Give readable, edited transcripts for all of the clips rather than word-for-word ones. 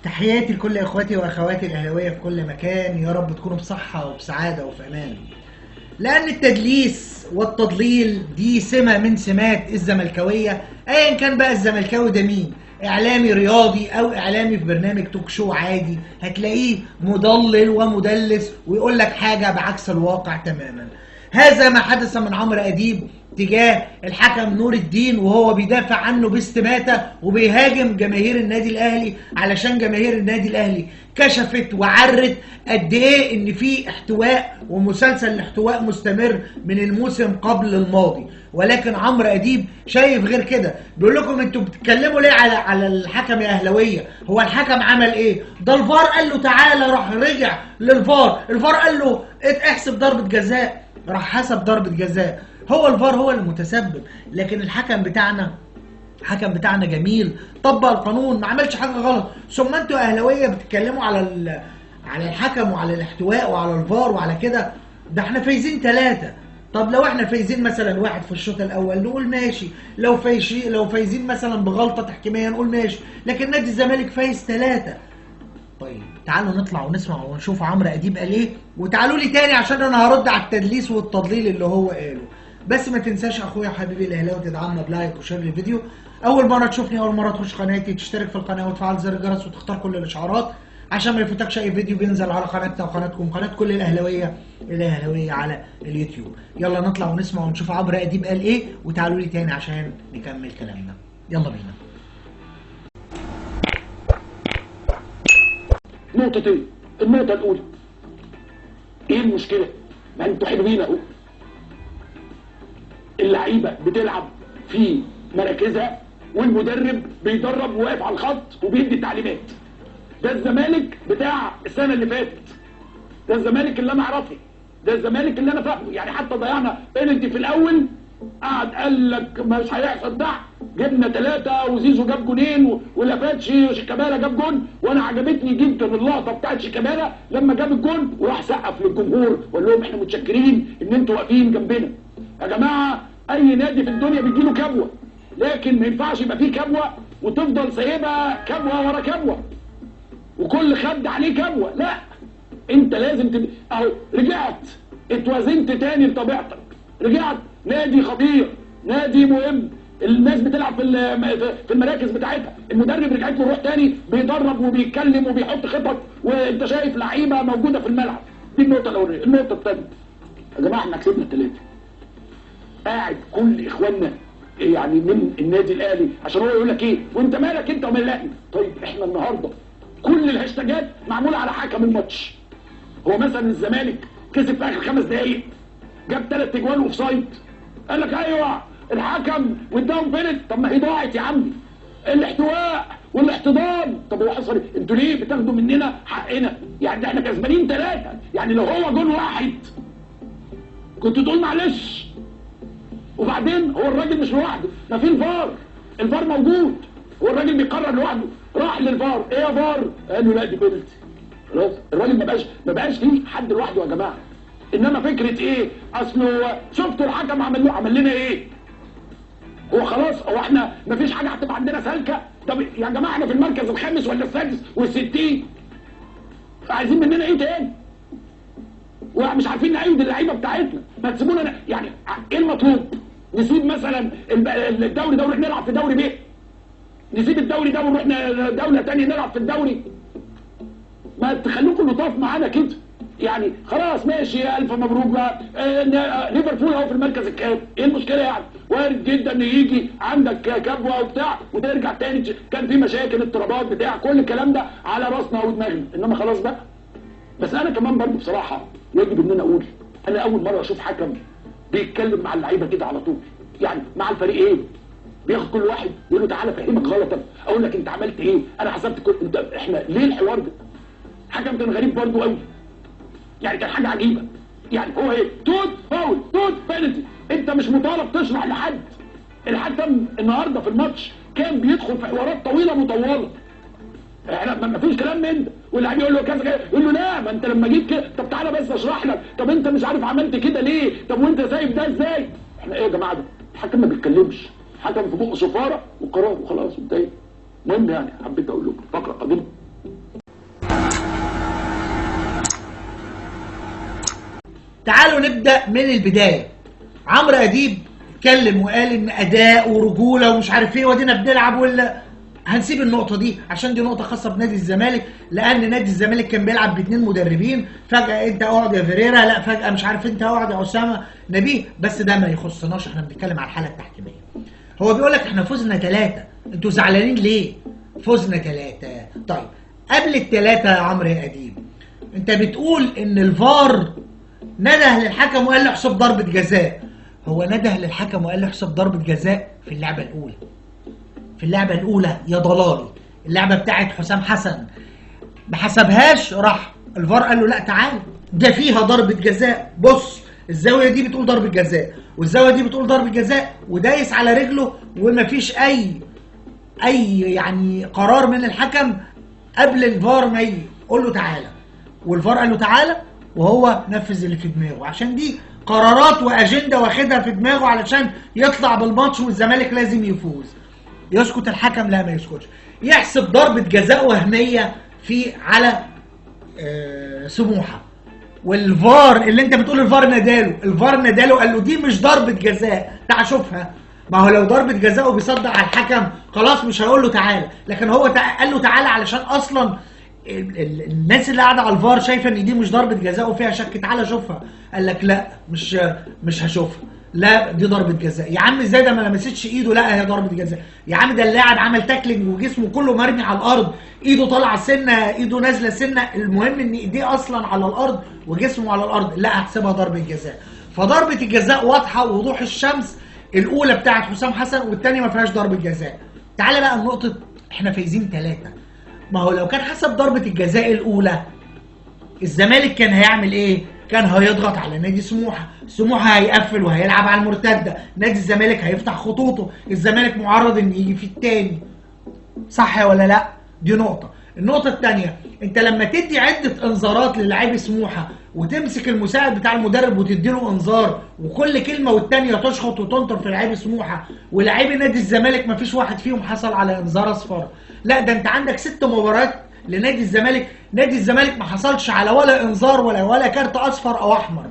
تحياتي لكل اخواتي واخواتي الاهلاوية في كل مكان، يا رب تكونوا بصحة وبسعاده وفي امان. لان التدليس والتضليل دي سمه من سمات الزملكاويه، ايا كان بقى الزملكاوي ده مين، اعلامي رياضي او اعلامي في برنامج توك شو عادي، هتلاقيه مضلل ومدلس ويقول لك حاجة بعكس الواقع تماما. هذا ما حدث من عمرو اديب تجاه الحكم نور الدين، وهو بيدافع عنه باستماتة وبيهاجم جماهير النادي الاهلي، علشان جماهير النادي الاهلي كشفت وعرت قد ايه ان في احتواء ومسلسل الاحتواء مستمر من الموسم قبل الماضي. ولكن عمرو اديب شايف غير كده، بيقول لكم انتوا بتتكلموا ليه على الحكم يا اهلاويه؟ هو الحكم عمل ايه؟ ده الفار قال له تعالى، راح رجع للفار، الفار قال له احسب ضربه جزاء، راح حسب ضربه جزاء. هو الفار هو المتسبب، لكن الحكم بتاعنا، الحكم بتاعنا جميل، طبق القانون، ما عملش حاجة غلط. ثم انتوا اهلاويه بتتكلموا على الحكم وعلى الاحتواء وعلى الفار وعلى كده، ده احنا فايزين 3. طب لو احنا فايزين مثلا 1 في الشوط الاول نقول ماشي، لو فايزين مثلا بغلطه تحكيميه نقول ماشي، لكن نادي الزمالك فايز 3. طيب تعالوا نطلع ونسمع ونشوف عمرو اديب قال ايه، وتعالوا لي تاني عشان انا هرد على التدليس والتضليل اللي هو قاله. بس ما تنساش اخويا حبيبي الاهلاوي تدعمنا ب like و share للفيديو. اول مرة تشوفني، اول مرة تخش قناتي، تشترك في القناة وتفعل زر الجرس وتختار كل الاشعارات عشان ما يفوتكش اي فيديو بينزل على قناتنا وقناتكم، قناة كل الاهلاوية الاهلاوية على اليوتيوب. يلا نطلع ونسمع ونشوف عمرو اديب قال ايه، وتعالوا لي تاني عشان نكمل كلامنا. يلا بينا. نقطتين. النقطة الاولى، ايه المشكلة؟ ما انتوا حلوين اهو، اللعيبة بتلعب في مراكزها والمدرب بيدرب وواقف على الخط وبيدي تعليمات. ده الزمالك بتاع السنة اللي فاتت، ده الزمالك اللي انا اعرفه، ده الزمالك اللي انا فاهمه. يعني حتى ضيعنا بينالتي في الاول، قعد قال لك مش هيحصل ده، جبنا 3 وزيزو جاب جونين ولافاتشي وشيكابالا جاب جون. وانا عجبتني جدا اللقطة بتاعت شيكابالا لما جاب الجون وراح سقف للجمهور وقال لهم احنا متشكرين ان انتوا واقفين جنبنا. يا جماعة اي نادي في الدنيا بيجي له كبوة، لكن ما ينفعش يبقى فيه كبوة وتفضل سايبها كبوة ورا كبوة وكل خد عليه كبوة. لا، انت لازم تبقى اهو رجعت اتوازنت تاني لطبيعتك، رجعت نادي خطير، نادي مهم، الناس بتلعب في المراكز بتاعتها، المدرب رجعت له روح تاني، بيدرب وبيتكلم وبيحط خطط، وانت شايف لعيبة موجودة في الملعب. دي النقطة الاولانية. النقطة الثانية يا جماعة، احنا كسبنا 3. قاعد كل اخواننا يعني من النادي الاهلي عشان هو يقول لك ايه وانت مالك انت ومال الاهلي. طيب احنا النهارده كل الهاشتاجات معمولة على حكم الماتش. هو مثلا الزمالك كسب في اخر 5 دقائق، جاب 3 اجوان offside، قال لك ايوه الحكم واداهم بينالتي. طب ما هي ضاعت يا عمي. الاحتواء والاحتضان، طب هو حصل ايه؟ انتوا ليه بتاخدوا مننا حقنا؟ يعني ده احنا كسبانين 3، يعني لو هو جون واحد كنت تقول معلش. وبعدين هو الراجل مش لوحده، ما في الفار، الفار موجود، هو الراجل بيقرر لوحده. راح للفار، ايه يا فار؟ قال له لا دي بينالتي. خلاص الراجل ما بقاش فيه حد لوحده يا جماعة. انما فكرة ايه؟ اصله شفتوا الحكم عمل لنا ايه؟ هو خلاص، هو احنا مفيش حاجة هتبقى عندنا سالكة؟ طب يا جماعة احنا في المركز الخامس ولا السادس والستين، عايزين مننا ايه تاني؟ ومش عارفين نعيد اللعيبة بتاعتنا، ما تسيبونا. يعني ايه المطلوب؟ نسيب مثلا الدوري ده ونروح نلعب في دوري ب؟ نسيب الدوري ده ونروح دولة ثانية نلعب في الدوري؟ ما تخلوكم لطاف معانا كده. يعني خلاص ماشي، يا الف مبروك بقى، ليفربول اهو في المركز الكام، ايه المشكلة يعني؟ وارد جدا ان يجي عندك كبوة وبتاع وترجع تاني، كان في مشاكل اضطرابات بتاع كل الكلام ده على راسنا ودماغنا، انما خلاص بقى. بس انا كمان برضو بصراحة يجب ان انا اقول، انا اول مرة اشوف حكم بيتكلم مع اللعيبة كده على طول، يعني مع الفريقين بياخد كل واحد يقول له تعالى افهمك غلطك، اقول لك انت عملت ايه، انا حسبت كل انت، احنا ليه الحوار ده؟ حكم كان غريب برضو قوي، يعني كان حاجة عجيبة. يعني هو ايه؟ توت فاول، توت بينالتي، انت مش مطالب تشرح لحد. الحكم النهارده في الماتش كان بيدخل في حوارات طويلة مطولة، احنا ما فيش كلام من ده، واللاعب يقول له كذا كذا، يقول له لا ما انت لما جيت كده، طب تعالى بس اشرح لك، طب انت مش عارف عملت كده ليه، طب وانت سايب ده ازاي؟ احنا ايه يا جماعة ده؟ الحكم ما بيتكلمش، الحكم في بقه صفارة وقرار وخلاص وانتهينا. المهم يعني حبيت اقول لكم فقره قادمة. تعالوا نبدا من البداية. عمرو اديب اتكلم وقال ان اداء ورجوله ومش عارف ايه وادينا بنلعب ولا هنسيب النقطة دي عشان دي نقطة خاصة بنادي الزمالك، لان نادي الزمالك كان بيلعب باثنين مدربين، فجاة انت اقعد يا فيريرا، لا فجاة مش عارف انت اقعد يا اسامة نبيه، بس ده ما يخصناش، احنا بنتكلم على الحالة التحكيميه. هو بيقول لك احنا فزنا 3، انتوا زعلانين ليه؟ فزنا 3. طيب قبل ال3 يا عمرو يا اديب، انت بتقول ان الفار نده للحكم وقال له احسب ضربه جزاء. هو نده للحكم وقال له احسب ضربه جزاء في اللعبة الاولى. في اللعبة الاولى يا ضلالي، اللعبة بتاعت حسام حسن ما حسبهاش، راح الفار قال له لا تعال ده فيها ضربه جزاء، بص الزاوية دي بتقول ضربه جزاء والزاويه دي بتقول ضربه جزاء، ودايس على رجله ومفيش اي يعني قرار من الحكم قبل الفار ما يقول له تعالى، والفار قال له تعالى وهو نفذ اللي في دماغه، عشان دي قرارات واجنده واخدها في دماغه علشان يطلع بالماتش والزمالك لازم يفوز. يسكت الحكم؟ لا ما يسكتش، يحسب ضربة جزاء وهمية في على سموحة. والفار اللي انت بتقول الفار ناداله، الفار ناداله قال له دي مش ضربة جزاء، تعال شوفها. ما هو لو ضربة جزاء وبيصدق على الحكم خلاص مش هيقول له تعالى، لكن هو قال له تعالى علشان اصلا الناس اللي قاعدة على الفار شايفه ان دي مش ضربه جزاء وفيها شك، تعالى شوفها. قال لك لا مش هشوفها، لا دي ضربه جزاء. يا عم ازاي ده ما لمستش ايده؟ لا هي ضربه جزاء. يا عم ده اللاعب عمل tackling وجسمه كله مرمي على الارض، ايده طالعه سنة، ايده نازله سنة، المهم ان ايديه اصلا على الارض وجسمه على الارض، لا هحسبها ضربه جزاء. فضربه الجزاء واضحة ووضوح الشمس، الاولى بتاعت حسام حسن والثانية ما فيهاش ضربه جزاء. تعالى بقى لنقطة احنا فايزين 3. ما هو لو كان حسب ضربه الجزاء الاولى الزمالك كان هيعمل ايه؟ كان هيضغط على نادي سموحه، سموحه هيقفل وهيلعب على المرتدة، نادي الزمالك هيفتح خطوطه، الزمالك معرض ان يجي في الثاني. صح ولا لا؟ دي نقطة. النقطة الثانية، انت لما تدي عده انذارات للاعب سموحه وتمسك المساعد بتاع المدرب وتدي له انذار، وكل كلمة والثانية تشخط وتنطر في لعيب سموحه، ولاعيب نادي الزمالك مفيش واحد فيهم حصل على انذار اصفر، لا ده انت عندك 6 مباريات لنادي الزمالك، نادي الزمالك ما حصلش على ولا انذار ولا كارت اصفر او احمر.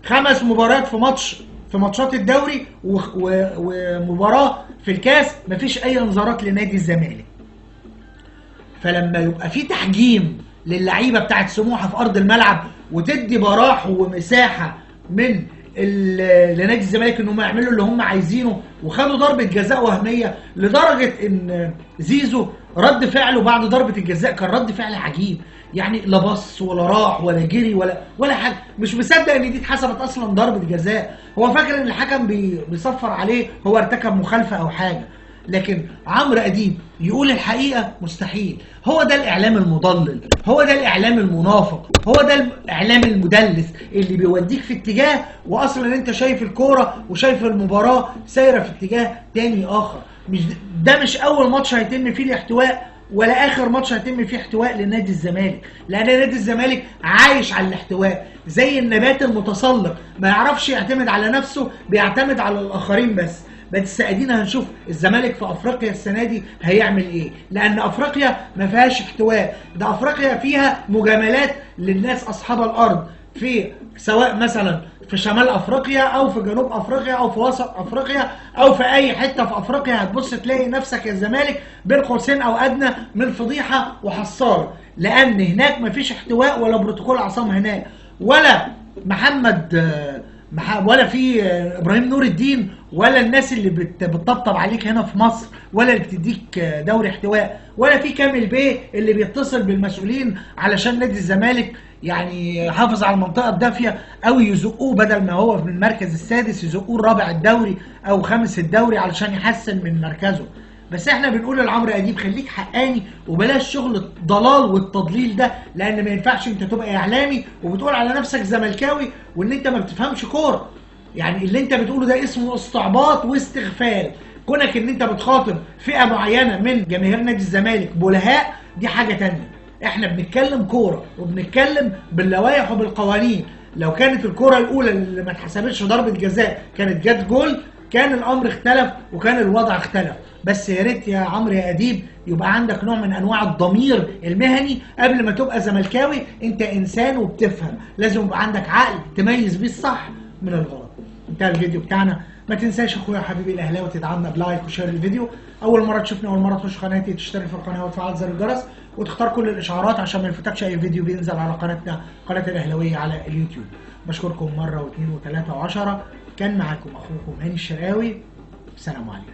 5 مباريات في ماتشات الدوري ومباراة في الكاس مفيش اي انذارات لنادي الزمالك. فلما يبقى في تحجيم للعيبة بتاعت سموحه في ارض الملعب وتدي براح ومساحة من لنادي الزمالك ان هم يعملوا اللي هم عايزينه، وخدوا ضربه جزاء وهمية لدرجة ان زيزو رد فعله بعد ضربه الجزاء كان رد فعل عجيب، يعني لا بص ولا راح ولا جري ولا حاجة، مش مصدق ان دي اتحسبت اصلا ضربه جزاء، هو فاكر ان الحكم بيصفر عليه هو ارتكب مخالفة او حاجة. لكن عمرو اديب يقول الحقيقة مستحيل. هو ده الاعلام المضلل، هو ده الاعلام المنافق، هو ده الاعلام المدلس اللي بيوديك في اتجاه واصلا انت شايف الكورة وشايف المباراة سايرة في اتجاه تاني اخر. مش ده مش اول ماتش هيتم فيه الاحتواء ولا اخر ماتش هيتم فيه احتواء لنادي الزمالك، لان نادي الزمالك عايش على الاحتواء زي النبات المتسلق، ما يعرفش يعتمد على نفسه، بيعتمد على الاخرين بس. بس ادينا هنشوف الزمالك في افريقيا السنة دي هيعمل ايه، لان افريقيا ما فيهاش احتواء، ده افريقيا فيها مجاملات للناس اصحاب الارض، في سواء مثلا في شمال افريقيا او في جنوب افريقيا او في وسط افريقيا او في اي حتة في افريقيا، هتبص تلاقي نفسك يا الزمالك بين قوسين او ادنى من فضيحة وحصار، لان هناك ما فيش احتواء ولا بروتوكول عصام هناك، ولا محمد ولا في ابراهيم نور الدين، ولا الناس اللي بتطبطب عليك هنا في مصر، ولا اللي بتديك دوري احتواء، ولا في كامل بيه اللي بيتصل بالمسؤولين علشان نادي الزمالك يعني يحافظ على المنطقة الدافيه، او يزقوه بدل ما هو في المركز السادس يزقوه الرابع الدوري او خامس الدوري علشان يحسن من مركزه. بس احنا بنقول لعمرو اديب خليك حقاني وبلاش شغل الضلال والتضليل ده، لان ما ينفعش انت تبقى اعلامي وبتقول على نفسك زملكاوي وان انت ما بتفهمش كورة. يعني اللي انت بتقوله ده اسمه استعباط واستغفال. كونك ان انت بتخاطب فئة معينة من جماهير نادي الزمالك بلهاء دي حاجة تانية. احنا بنتكلم كورة وبنتكلم باللوائح وبالقوانين. لو كانت الكورة الاولى اللي ما اتحسبتش ضربه جزاء كانت جت جول، كان الامر اختلف وكان الوضع اختلف. بس يا ريت يا عمرو يا اديب يبقى عندك نوع من انواع الضمير المهني قبل ما تبقى زملكاوي. انت انسان وبتفهم، لازم يبقى عندك عقل تميز بيه الصح من الغلط. انتهى الفيديو بتاعنا. ما تنساش اخويا حبيبي الاهلاوي تدعمنا ب like و share الفيديو. اول مرة تشوفني، اول مرة تخش قناتي، تشترك في القناة وتفعل زر الجرس وتختار كل الاشعارات عشان ما يفوتكش اي فيديو بينزل على قناتنا، قناة الاهلاوية على اليوتيوب. بشكركم مرة واثنين وثلاثة وعشرة. كان معاكم اخوكم هاني الشرقاوي. السلام عليكم.